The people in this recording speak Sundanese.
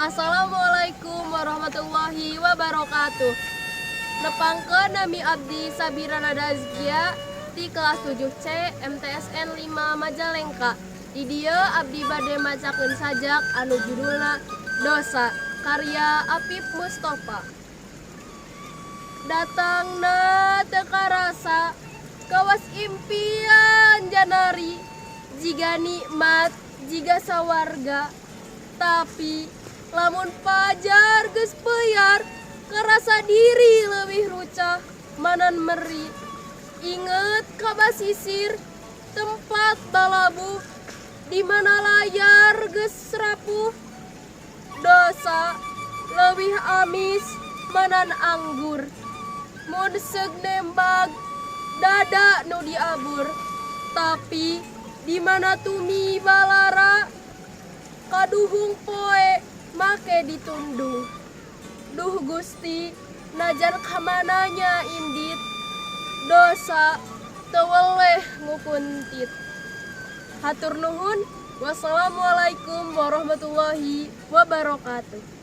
Assalamualaikum warahmatullahi wabarakatuh. Nepangkeun, nami abdi Sabira Nadazkia di kelas 7C MTSN 5 Majalengka. Di dieu abdi bade macakeun sajak anu judulna Dosa, karya Apip Mustofa. Datangna teu karasa, kawas impian janari, jiga nikmat, jiga sawarga, tapi lamun pajar geus peyar, kerasa diri leuwih rucah manan meri. Inget ka basisir tempat balabuh, di mana layar geus rapuh. Dosa leuwih amis manan anggur, mun seug nembag dada nu diabur, tapi di mana tumiba lara, kaduhung poe make ditundung. Duh Gusti, najan kamananya indit, dosa teu weleh ngukuntit. Hatur nuhun. Wassalamualaikum warahmatullahi wabarakatuh.